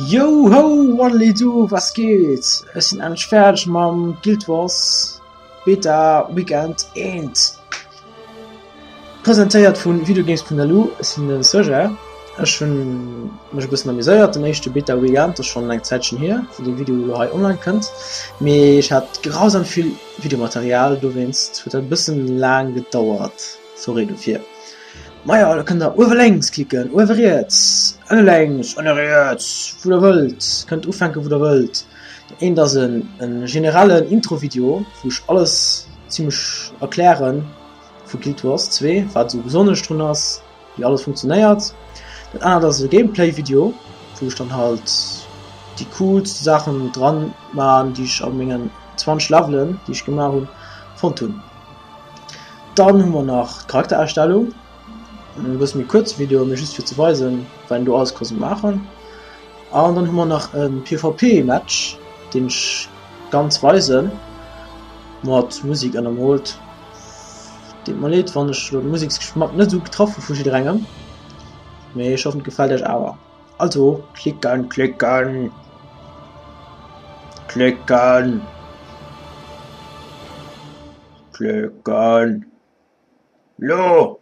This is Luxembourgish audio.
Yo ho Waddle-Doo, was geet? Ech sinn endlech fäerdeg mam Guild Wars Beta Weekend 1. Presentéiert vu Videogames.lu, ech sinn de Serge. Ech hunn mech e bëssen amuséiert den éischte Beta Weekend, ass schonn eng Zäitchen hier, wou dee Video elo hei online kënnt, mee ech hat grausam vill Videomaterial, dowéinst huet dat e bëssen laang gedauert, sorry dofir. Majo, da kënnt der uewe lénks klicken, uewe riets, ënne lénks, ënne riets, wou der wëllt. Kënnt ufänken, wou der wëllt. Dat eent ass en generellen Intro-Video, wou ech alles zimlech erklären vu Guild Wars 2, wat esou besonnesch drun ass, wéi alles funktionéiert. Dat anert ass e Gameplay-Video, wou ech dann halt déi coolst Saachen dran man, déi ech a mengen 20 Levelen, déi ech gemaach hunn, fonnt hunn. Dann hu mer nach d'Charaktererstellung, e bësse méi kuerze Video, mee just fir ze weisen, wat een do alles ka sou maachen. An dann hu mer nach e PvP-Match, deen ech ganz weisen, mat Musek ënnermoolt. Deet mer leed, wann ech elo de Museksgeschmack net esou getraff hu vu jidderengem, mee ech hoffen et gefält iech awer. Also klicken, klicken, klicken, klicken, lo!